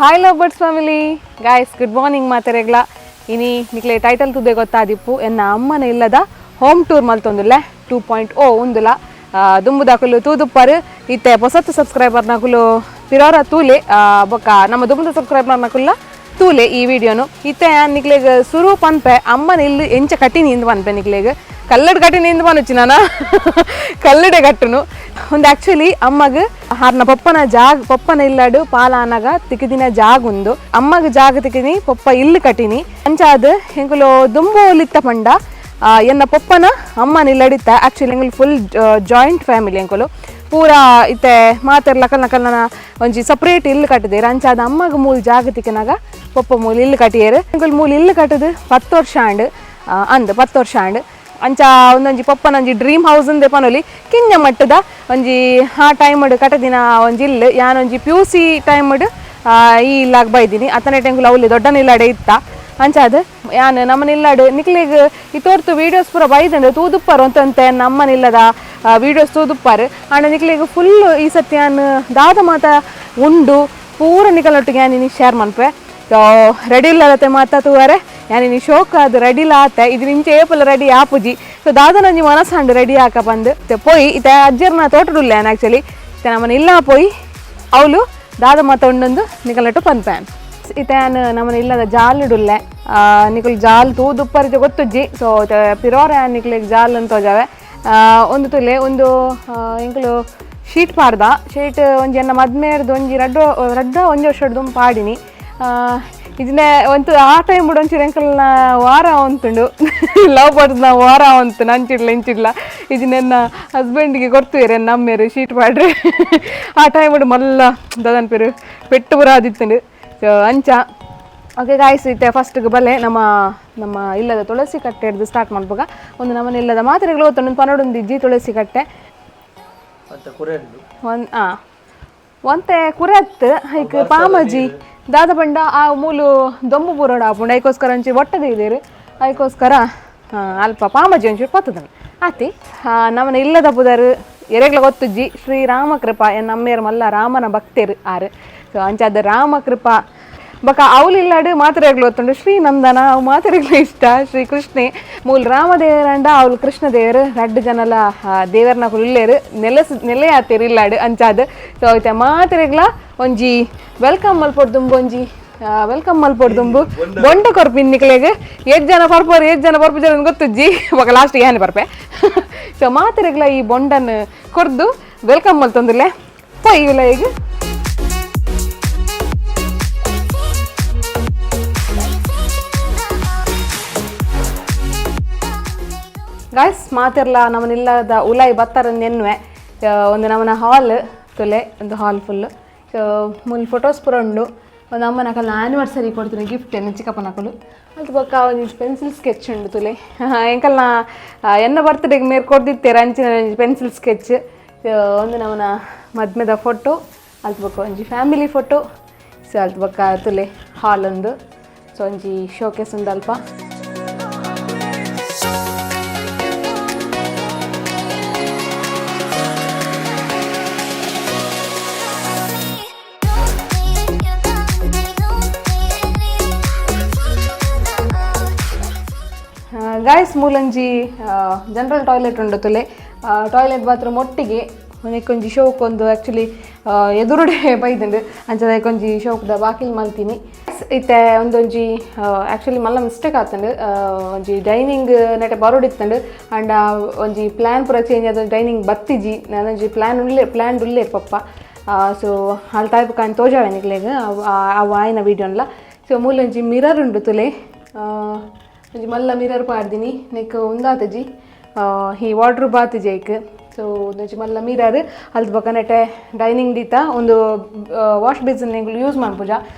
Hi love birds family, guys good morning. ಮಾತೆರೆಗ್ಲ ಇನಿ ನಿಕ್ಲೆ title ತುದೆ ಗೊತ್ತಾದಿಪ್ಪು, ಎನ್ನ ಅಮ್ಮನ ಇಲ್ಲದ ಹೋಮ್ ಟೂರ್ ಮಲ್ತೊಂದುಲ್ಲೆ 2.0 ಉಂದುಲ. ದುಂಬುದಕುಲು ತೂದುಪ್ಪರು, ಇತ್ತೆ ಪೊಸತ್ತು ಸಬ್ಸ್ಕ್ರೈಬರ್ ನಕುಲು ಪಿರೋರ ತೂಲೆ, ಬೊಕ್ಕ ನಮ್ಮ ದುಂಬುದ ಸಬ್ಸ್ಕ್ರೈಬರ್ ನಕುಲ್ಲ ತೂಲೆ ಈ ವಿಡಿಯೋನು. ಇತ್ತೆ ನಿಕ್ಲೆಗ್ ಸುರು ಪನ್ಪೆ, ಅಮ್ಮನ ಇಲ್ಲು ಎಂಚ ಕಟ್ಟಿನಿ ಇಂದು ಪನ್ಪೆ. ನಿಕ್ಲೆಗ್ ಕಲ್ಲಡ್ ಕಟ್ಟಿನಿ ಇಂದು ಪನುಚಿ, ನಾನ ಕಲ್ಲಡೆ ಕಟ್ಟುನು. ಒಂದು ಆಕ್ಚುಲಿ ಅಮ್ಮಗ್ ಹಾರ್ನ ಪೊಪ್ಪನ ಜಾಗ, ಪೊಪ್ಪನ ಇಲ್ಲಡು ಪಾಲಾನಗ ತಿಕ್ಕಿದಿನ ಜಾಗ ಉಂದು. ಅಮ್ಮಗ್ ಜಾಗ ತಿಕ್ಕಿನಿ, ಪೊಪ್ಪ ಇಲ್ಲು ಕಟ್ಟಿನಿ. ಅಂಚಾದ್ ಎಂಕುಲು ದುಂಬು ಒಲಿತ್ತ ಪಂಡ ಎನ್ನ ಪೊಪ್ಪನ ಅಮ್ಮನ ಇಲ್ಲಡಿತ್ತ. ಆಕ್ಚುಲಿ ಎಂಕುಲು full joint family. ಎಂಕುಲು ಪೂರ ಇತ್ತೆ ಮಾತೆರ್ ಲಕಲ್ ನಕಲ್ನ ಒಂಜಿ ಸಪ್ರೇಟ್ ಇಲ್ಲು ಕಟ್ಟಿದೇರು. ಅಂಚಾದ ಅಮ್ಮಗ್ ಮೂಲ ಜಾಗ ತಿಕ್ಕಿನಾಗ ಪೊಪ್ಪ ಮೂಲ ಇಲ್ಲು ಕಟ್ಟಿಯೇರು. ಎಂಕುಲು ಮೂಲ ಇಲ್ಲು ಕಟ್ಟದು 10 ವರ್ಷ ಆಂಡ್, ಅಂದ್ 10 ವರ್ಷ ಆಂಡ್. ಅಂಚ ಒಂದೊಂಜಿ ಪೊಪ್ಪನ ಒಂಜಿ ಡ್ರೀಮ್ ಹೌಸ್ ಅಂದೆ ಪನೊಲಿ, ಕಿಂಜ ಮಟ್ಟದ ಒಂಜಿ ಆ ಟೈಮ್ ಕಟ್ಟದಿನ ಒಂಜಿ ಇಲ್ಲು. ಯಾನೊಂಜಿ P U C time ಈ ಇಲ್ಲಾಗ ಬೈದಿನಿ. ಅತನೆ ಟೆಂಕುಲು ಅವಲಿ ದೊಡ್ಡ ನಿಲ್ಲಾಡೆ ಇತ್ತ. ಅಂಚಾದ್ ಯಾನ್ ನಮ್ಮನಿಲ್ಲಾಡು ನಿಕ್ಲೆಗ್ ಇತೋರ್ತು ವೀಡಿಯೋಸ್ ಪೂರ ಬೈದಂಡು ತೂದುಪ್ಪಾರು ಅಂತಂತೆ, ನಮ್ಮನಿಲ್ಲದ ವೀಡಿಯೋಸ್ ತೂದುಪ್ಪಾರು. ಆಂಡ ನಿಕ್ಲೆಗ್ ಫುಲ್ ಈ ಸತ್ಯ ಯಾನ್ ದಾದ ಮಾತ ಉಂಡು ಪೂರ ನಿಕಲೊಟ್ಟಿಗೆ ಯಾನ್ ಇನಿ ಶೇರ್ ಮನ್ಪೆ. ಸೊ ರೆಡಿ ಇಲ್ಲದತೆ ಮಾತ ತೂವರೆ. ಯಾನ್ ಇನಿ ಶೋಕ್ ಅದು ರೆಡಿ ಆತೆ, ಇದು ಇಂಚೆ ಏಪಲ ರೆಡಿ ಆಪುಜಿ. ಸೊ ದಾದ ನಂಜಿ ಮನಸ್ಸಾಂಡು ರೆಡಿ ಆಕ ಬಂದು ಪೋಯಿ. ಇತ್ತೆ ಅಜ್ಜರ್ನ ತೋಟಡುಲ್ಲ ಯಾನ್ ಆಕ್ಚುಲಿ. ಇತ್ತೆ ನಮ್ಮನ ಇಲ್ಲ ಪೋಯಿ ಅವಳು ದಾದ ಮಾತ ಉಂಡೊಂದು ನಿಕಲಟ್ಟು ಪನ್ಪೆ. ಇತ್ತೆ ಯಾನ್ ನಮ್ಮನ ಇಲ್ಲದ ಜಾಲಿಡುಲ್ಲೆ. ನಿಕುಲು ಜಾಲ್ ತೂದುಪ್ಪರಿಜ ಗೊತ್ತುಜ್ಜಿ. ಸೊ ಪಿರೋರ ಯಾನ್ ನಿಕ್ಲೆಗ್ ಜಾಲ್ ಅಂತ ತೋಜಾವೆ. ಒಂದು ತುಲೆ ಒಂದು ಎಂಕುಲು ಶೀಟ್ ಪಾಡ್ದ ಶೀಟ್ ಒಂಜಿ ಎನ್ನ ಮದ್ಮೇರ್ದು ಒಂಜಿ ರಡ್ಡ ರಡ್ಡ ಒಂಜಿ ವರ್ಷದ ಪಾಡಿನಿ. ಇದನ್ನೇ ಒಂತು ಆ ಟೈಮ್ ಒಂಚೂರು ಎಂಕಲ್ನ ವಾರ ಉಂಟುಂಡು, ಲವ್ ಬರ್ಡ್ಸ್ನ ವಾರ ಉಂಟು. ನಂಚಿಡ್ಲ ಇಂಚಿಡ್ಲ ಇದನ್ನೆನ್ನ ಹಸ್ಬೆಂಡ್ಗೆ ಕೊಡ್ತೀರಿ ನಮ್ಮೇರು ಶೀಟ್ ಪಾಡ್ರಿ. ಆ ಟೈಮ್ ಮಲ್ಲ ದದನ್ ಪೇರು ಪೆಟ್ಟು ಪೂರ ಆದಿತ್ತುಂಡು. ಸೊ ಅಂಚ ಓಕೆ ಗಾಯ್ಸ್, ಇತ್ತೆ ಫಸ್ಟ್ಗೆ ಬಲೆ ನಮ್ಮ ನಮ್ಮ ಇಲ್ಲದ ತುಳಸಿ ಕಟ್ಟೆ ಹಿಡ್ದು ಸ್ಟಾರ್ಟ್ ಮಾಡ್ಬೋಗ. ಒಂದು ನಮ್ಮನೆ ಇಲ್ಲದ ಮಾತ್ರೆಗಳು ಗೊತ್ತುಂಡು, ಪನೊಡೊಂದು ಇಜ್ಜಿ ತುಳಸಿ ಕಟ್ಟೆ. ಒಂದು ಒಂತೆ ಕುರತ್ ಹೈಕ್ ಪಾಮಜಿ ದಾದ ಪಂಡ ಆ ಮೂಲು ದೊಂಬು ಪೂರೋಡ ಆಪುಂಡು. ಐಕೋಸ್ಕರ ಒಂಚಿ ಒಟ್ಟದೆ ಇದೇರು, ಐಕೋಸ್ಕರ ಅಲ್ಪ ಪಾಮಜಿ ಒಂಚೂರು ಪತ್ತದ ಆತಿ. ನಮ್ಮನೆ ಇಲ್ಲದ ಪುದರ್ ಎರೆಗ್ಲ ಗೊತ್ತುಜ್ಜಿ, ಶ್ರೀ ರಾಮಕೃಪಾ. ನಮ್ಮೇರು ಮಲ್ಲ ರಾಮನ ಭಕ್ತರು ಆರು. ಸೊ ಅಂಚಾದ ರಾಮಕೃಪಾ ಬಕ ಅವಳು ಮಾತ್ರೆಗಳು ಗೊತ್ತುಂಡು ಶ್ರೀನಂದನ, ಅವು ಮಾತ್ರೆಗಳು ಇಷ್ಟ ಶ್ರೀ ಕೃಷ್ಣೆ. ಮೂಲ ರಾಮದೇವರಂಡ ಅವಳು ಕೃಷ್ಣ ದೇವರು, ರಡ್ಡು ಜನಲ ದೇವರನ ಇಲ್ಲೇರು ನೆಲೆಸ್ ನೆಲೆ ಆತೇರು ಇಲ್ಲಾಡು ಅಂಚಾದ. ಸೊ ಐತೆ ಮಾತ್ರೆಗ್ಲ ಒಂಜಿ welcome ಮಲ್ಪೊಡ್ದುಂಬು, ಒಂಜಿ welcome ಮಲ್ಪೊಡ್ದುಂಬು ಬೊಂಡ ಕೊರ್ಪಿ ನಿಕ್ಲೆಗ್. ಏತ್ ಜನ ಪರ್ಪೋರು, ಏತ್ ಜನ ಪರ್ಪು ಜನ ಗೊತ್ತುಜ್ಜಿ, ಬೊಕ ಲಾಸ್ಟ್ ಏನ್ ಪರ್ಪೆ. ಸೊ ಮಾತ್ರೆಗ್ಲ ಈ ಬೊಂಡನ್ ಕೊರ್ದು welcome ಮಲ್ತೊಂದುಲ್ಲೆ ಪೋಯ್ ಇವುಲ ಈಗ. ಗಾಯ್ಸ್, ಮಾತಿರ್ಲ ನಮ್ಮನಿಲ್ಲದ ಉಲಾಯಿ ಬತ್ತರ ನೆನ್ವೆ. ಒಂದು ನಮ್ಮನ ಹಾಲ್ ತುಲೆ, ಒಂದು hall full. So ಮುಲ್ photos ಪೂರ ಉಂಡು. ಒಂದು ಅಮ್ಮನ ಕಲ್ಲ ಆ್ಯನಿವರ್ಸರಿ ಕೊಡ್ತೀನಿ ಗಿಫ್ಟ್ ಎನ್ನ ಚಿಕ್ಕಪ್ಪನಕಲು. ಅದು ಬೊಕ್ಕ ಒಂಜಿ ಪೆನ್ಸಿಲ್ ಸ್ಕೆಚ್ ಉಂಡು ತುಲೆ. ಎಂಕಲ್ನ ಎನ್ನ ಬರ್ತ್ಡೇಗೆ ಮೇರ್ ಕೊಡ್ದಿತ್ತೇರ ಅಂಚಿನ ಒಂಜಿ pencil sketch. So ಒಂದು ನಮ್ಮನ ಮದ್ಮೆದ ಫೋಟೋ, ಅಲ್ತ್ ಬೊಕ್ಕ ಒಂಜಿ family photo. So ಅಲ್ತ್ ಬೊಕ್ಕ ತುಲೆ ಹಾಲ್ ಒಂದು. ಸೊ ಒಂಜಿ ಶೋಕೇಸ್ ಉಂಡು ಅಲ್ಪ. ಗಾಯ್ಸ್, ಮೂಲಂಜಿ ಜನರಲ್ ಟಾಯ್ಲೆಟ್ ಉಂಡು ತುಲೆ. ಟಾಯ್ಲೆಟ್ ಬಾತ್ರೂಮ್ ಒಟ್ಟಿಗೆ. ಒಂಜಿ ಶೋಕ್ ಒಂದು ಆ್ಯಕ್ಚುಲಿ ಎದುರುಡೆ ಬೈದುಂಡು. ಅಂಚದ ಒಂಜಿ ಶೋಕ್ದ ಬಾಕಿಲ್ ಮಲ್ತೀನಿ. ಇತ್ತೆ ಒಂದೊಂಜಿ ಆ್ಯಕ್ಚುಲಿ ಮಲ್ಲ ಮಿಸ್ಟೇಕ್ ಆತಂಡು. ಒಂಜಿ ಡೈನಿಂಗ್ ನೆಟೆ ಬರೋಡಿತ್ತಂಡು. ಆಂಡ ಒಂಜಿ ಪ್ಲ್ಯಾನ್ ಪೂರ ಚೇಂಜ್ ಆದ, ಡೈನಿಂಗ್ ಬತ್ತಿಜಿ. ನಾನೊಂಜಿ ಪ್ಲ್ಯಾನ್ ಉಲ್ಲೆ, ಪ್ಲ್ಯಾನ್ ಉಲ್ಲೆ ಪಪ್ಪ. ಸೊ ಅಲ್ಲಿ ತಾಯ್ಪು ಕಾಯಿ ತೋಜಾವೆ ನಿಕ್ಲೆಗ್ ಆ ವಾಯಿನ ವೀಡಿಯೋನ್ಲ. ಸೊ ಮೂಲೊಂಜಿ ಮಿರರ್ ಉಂಡು ತುಲೆ. ಒಂಜಿ ಮಲ್ಲ ಮಿರರ್ ಪಾಡ್ದಿನಿ ನೆಕ್ ಉಂದಾತಜಿ, ಈ ವಾಟ್ರ್ ಬಾತುಜಿ ಐಕ್. ಸೊ ಒಂಜಿ ಮಲ್ಲ ಮಿರರ್. ಅಲ್ತ್ ಬೊಕ ನೆಟೆ ಡೈನಿಂಗ್ ದೀತ ಒಂದು ವಾಶ್ ಬೇಸಿನ್ ಎಂಕುಲು ಯೂಸ್ ಮನ್ಪುಜ,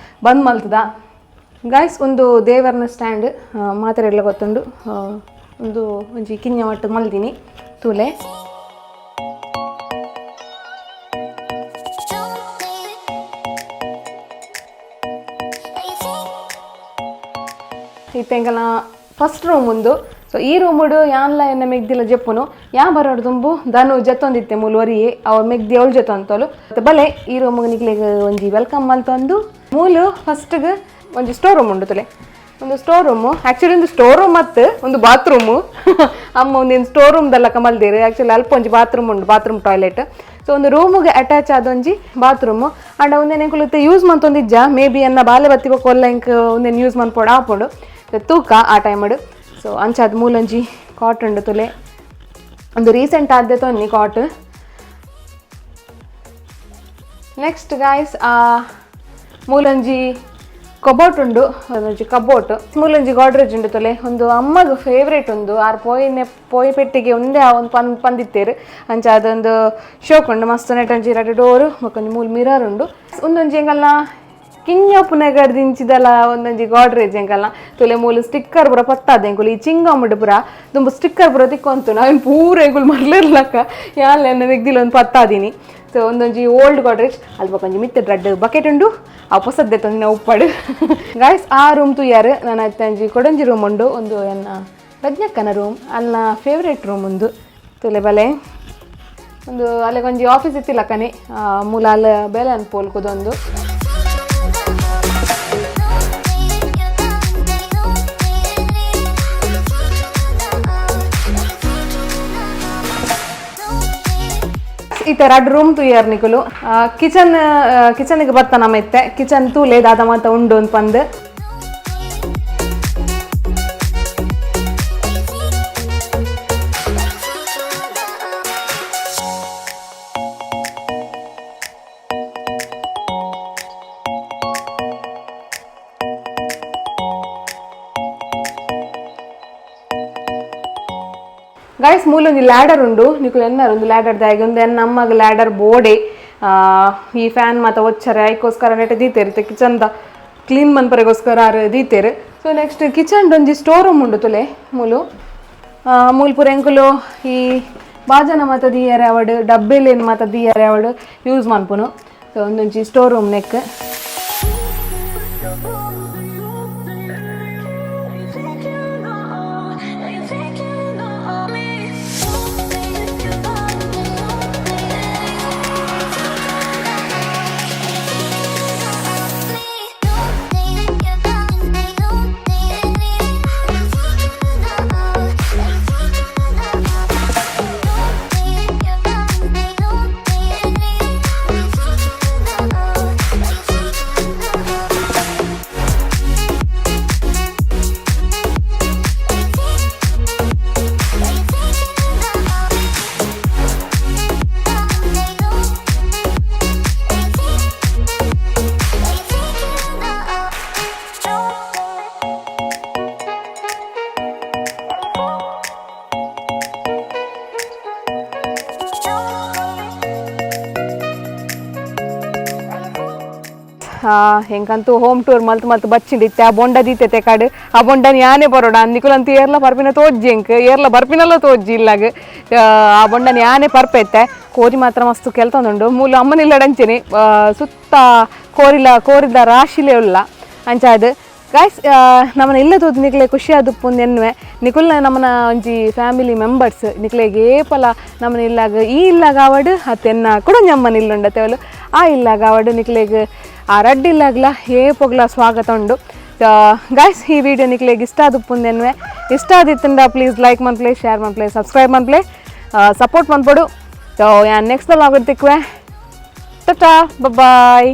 ಬಂದ್ ಮಲ್ತದ. ಗಾಯ್ಸ್, ಒಂದು ದೇವರ್ನ ಸ್ಟ್ಯಾಂಡ್ ಮಾತೆರೆಗ್ಲ ಗೊತ್ತುಂಡು. ಒಂದು ಒಂಜಿ ಕಿನ್ಯ ಮಟ್ಟ ಮಲ್ದಿನಿ ತೂಲೆ. ಇತ್ತೆ ಎಂಕಲ್ನ ಫಸ್ಟ್ ರೂಮ್ ಉಂದು. ಸೊ ಈ ರೂಮುಡು ಯಾನ್ಲ ಎನ್ನ ಮೆಗ್ದಿಲ ಜೆಪ್ಪುನು. ಯಾ ಬರೋಡು ದುಂಬು ದನು ಜತ್ತೊಂದಿತ್ತೆ ಮೂಲು ಒರಿಯೆ, ಅವ ಮೆಗ್ದಿ ಅವಳು ಜೊತೆ ಅಂತೋಲು. ಬಲೆ ಈ ರೂಮ್ಗೆ ನಿಕ್ಲೆಗ್ ಒಂಜಿ welcome ಮಲ್ತೊಂದು ಮೂಲು ಫಸ್ಟ್ಗೆ ಒಂಜಿ ಸ್ಟೋರ್ ರೂಮ್ ಉಂಡು ತುಲೆ. ಒಂದು store room, actually ಒಂದು ಸ್ಟೋರ್ ರೂಮ್ ಮತ್ತು ಒಂದು ಬಾತ್ರೂಮು. ಅಮ್ಮ ಒಂದೇನು ಸ್ಟೋರ್ ರೂಮ್ದಲ್ಲ ಕಮಲ್ದೇರು. ಆ್ಯಕ್ಚುಲಿ ಅಲ್ಪ ಒಂಜಿ ಬಾತ್ರೂಮ್ ಉಂಡು, bathroom toilet. So ಒಂದು ರೂಮಿಗೆ ಅಟ್ಯಾಚ್ ಆದ ಒಂಜಿ ಬಾತ್ರೂಮು. ಅಂಡ ಒಂದೇನು ಎಂಕುಲು ಯೂಸ್ ಮಂತೊಂದಿಜ್ಜ, ಮೇ ಬಿ ಎನ್ನ ಬಾಲೆ ಬತ್ತಿ ಬೊಕ್ಕ ಎಂಕ್ ಒಂದೇನು ಯೂಸ್ ಮನ್ಪೋಡು ಆಪುಂಡು ತೂಕ ಆ ಟೈಮಡು. ಸೊ ಅಂಚಾದ ಮೂಲೊಂಜಿ ಕಾಟ್ ಉಂಡು ತುಲೆ. ಒಂದು ರೀಸೆಂಟ್ ಆದ್ದೆ ತೊನ್ನಿ ಕಾಟ್. ನೆಕ್ಸ್ಟ್ ಗಾಯ್ಸ್, ಮೂಲೊಂಜಿ ಕಬೋಟ್ ಉಂಡು, ಒಂಜಿ ಕಬೋಟ್. ಮೂಲೊಂಜಿ ಗೋಡ್ರೇಜ್ ಉಂಡು ತೊಲೆ. ಒಂದು ಅಮ್ಮಗ ಫೇವ್ರೇಟ್ ಉಂದು. ಆರ್ ಪೋಯಿನೆ ಪೋಯಿ ಪೆಟ್ಟಿಗೆ ಒಂದೇ ಆ ಒಂದು ಪಂದಿತ್ತೇರು. ಅಂಚ ಅದೊಂದು ಶೋಕ್ ಉಂಡು ಮಸ್ತ್. ನೆಟ್ ಒಂಜಿ ರಡ್ಡ್ ಡೋರು ಬೊಕೊಂಜಿ ಮೂಲು ಮಿರರ್ ಉಂಡು. ಉಂದೊಂಜಿ ಎಂಕಲ್ನ ಕಿഞ്ഞ ಪುನೆಗಡ್ದಿಂಚಿದಲ ಒಂದೊಂಜಿ ಗೋಡ್ರೇಜ್ ಎಂಕಲ್ನ ತುಲೆ. ಮೂಲು ಸ್ಟಿಕ್ಕರ್ ಪೂರ ಪತ್ತಾದ ಎಂಕುಲು. ಈ ಚಿಂಗಮ್ಮಡು ಪೂರ ದುಂಬು ಸ್ಟಿಕ್ಕರ್ ಪೂರ ತಿಕ್ಕೊಂತು. ನಾವೇನು ಪೂರ ಎಂಕುಲು ಮರ್ಲಿರ್ಲಕ್ಕ ಯಾನ್ ಎನ್ನ ನೆಗ್ದಿಲ್ಲ ಒಂದು ಪತ್ತಾದೀನಿ. ಸೊ ಒಂದೊಂಜಿ ಓಲ್ಡ್ ಗೋಡ್ರೇಜ್. ಅಲ್ಪ ಒಂಜಿ ಮಿತ್ತ ಡ್ರಡ್ ಬಕೆಟ್ ಉಂಡು. ಆ ಪೊಸದ್ದೆ ತೊಂದಿನ ಉಪ್ಪಾಡು. ಗಾಯ್ಸ್, ಆ ರೂಮ್ ತುಯ್ಯಾರು. ನಾನು ಅತ್ತಂಜಿ ಕೊಡಂಜಿ ರೂಮ್ ಉಂಡು. ಒಂದು ಎನ್ನ ರಜ್ಞಕ್ಕನ ರೂಮ್, ಅಲ್ಲ ಫೇವ್ರೇಟ್ ರೂಮ್ ಉಂದು. ತುಲೆ ಬಲೆ ಒಂದು ಅಲ್ಲಿಗೊಂಜಿ ಆಫೀಸ್ ಇತ್ತಿಲ್ಲ ಕಣೆ, ಮೂಲ ಅಲ್ಲ ಬೇಲೆ ಅನ್ಪೋಲ್ ಕುದೊಂದು. ಈ ತರ ರೂಮ್ ತುಯ್ಯಾರ್ ನಿಕುಲು. ಕಿಚನ್, ಕಿಚನ್ಗೆ ಬತ್ತ ನಮ್ಮ ಇತ್ತೆ. ಕಿಚನ್ ತೂಲೆ ದಾದ ಮಾತ ಉಂಡು ಅಂತ ಪಂದ್. ಗೈಸ್, ಮೂಲೊಂಜಿ ಲ್ಯಾಡರ್ ಉಂಡು. ನಿಕುಲು ಎನ್ನರ್ ಒಂದು ಲ್ಯಾಡರ್ ದಾಯಗ್ ಒಂದು ಎನ್ನ ಅಮ್ಮಗ್ ಲ್ಯಾಡರ್ ಬೋಡೆ. ಈ ಫ್ಯಾನ್ ಮಾತ ಒಚ್ಚರೆ ಐಕೋಸ್ಕರ ನೆಟ ದೀತೆರ್. ಕಿಚನ್ the clean ಮನ್ಪರೆಗೋಸ್ಕರ ಆರ್ ದೀತೆರ್. So next kitchen ಒಂಜಿ ಸ್ಟೋರ್ ರೂಮ್ ಉಂಡು ತುಲೆ. ಮೂಲು ಮೂಲು ಪೂರ ಎಂಕುಲು ಈ ಬಾಜನ ಮಾತ ದೀಯರೆ ಅವಡು, ಡಬ್ಬೆಲೇನು ಮಾತ ದೀಯರೆ ಅವಡು ಯೂಸ್ ಮನ್ಪುನು. ಸೊ ಒಂದೊಂಜಿ store room neck. ಎಂಕಂತೂ ಹೋಮ್ ಟೂರ್ ಮಲ್ತು ಮಲ್ತು ಬಚ್ಚಿಂಡಿತ್ತೆ. ಆ ಬೊಂಡ ದೀತೆ ಕಾಡು, ಆ ಬೊಂಡನ್ ಯಾನೇ ಬರೋಡ. ನಿಕುಲಂತೂ ಏರ್ಲ ಪರ್ಪಿನ ತೋಜ್ಜಿ ಎಂಕ್, ಏರ್ಲ ಬರ್ಪಿನಲ್ಲ ತೋಜ್ಜಿ ಇಲ್ಲಾಗ. ಆ ಬೊಂಡನ್ ಯಾನೇ ಪರ್ಪೆತ್ತೆ. ಕೋರಿ ಮಾತ್ರ ಮಸ್ತ್ ಕೆಲ್ತೊಂದುಂಡು. ಮೂಲು ಅಮ್ಮನಿಲ್ಲಡಂಚೆನೆ ಸುತ್ತ ಕೋರಿಲ ಕೋರಿದ ರಾಶಿಲೇ ಉಲ್ಲ. ಅಂಚಾದ್ ಗಾಯ್ಸ್, ನಮ್ಮನ ಇಲ್ಲ ತೋದು ನಿಕ್ಲೆ ಖುಷಿ ಆದುಪ್ಪು ಎನ್ನುವೆ. ನಿಕುಲ್ನ ನಮ್ಮನ ಒಂಜಿ ಫ್ಯಾಮಿಲಿ ಮೆಂಬರ್ಸ್. ನಿಕ್ಲೆಗ್ ಏಪಲ ನಮ್ಮನ ಇಲ್ಲಾಗ ಈ ಇಲ್ಲಾಗ ಆವಡ್, ಅತ್ತೆನ್ನ ಕುಡೊಂಜಿ ಅಮ್ಮನ ಇಲ್ಲುಂಡ ತೆವಲು ಆ ಇಲ್ಲಾಗ ಆವಡ್, ನಿಕ್ಲೆಗ್ ಆ ರಡ್ಡ್ ಇಲ್ಲಾಗ್ಲ ಏಪೊಗ್ಲ ಸ್ವಾಗತ ಉಂಡು. ಗಾಯ್ಸ್, ಈ ವಿಡಿಯೋ ನಿಕ್ಲೆಗ್ ಇಷ್ಟ ಆದುಪ್ಪು ಎನ್ನುವೆ. ಇಷ್ಟ ಆದಿತ್ತಂಡ ಪ್ಲೀಸ್ ಲೈಕ್ ಮನ್ಪ್ಲೆ, ಶೇರ್ ಮನ್ಪ್ಲೆ, ಸಬ್ಸ್ಕ್ರೈಬ್ ಮನ್ಪ್ಲೆ, ಸಪೋರ್ಟ್ ಮನ್ಪೊಡು. ಸೊ ಯಾನ್ ನೆಕ್ಸ್ಟ್ ವ್ಲಾಗ್ ತಿಕ್ಕುವೆ. ಟಾಟಾ, ಬಾಯ್.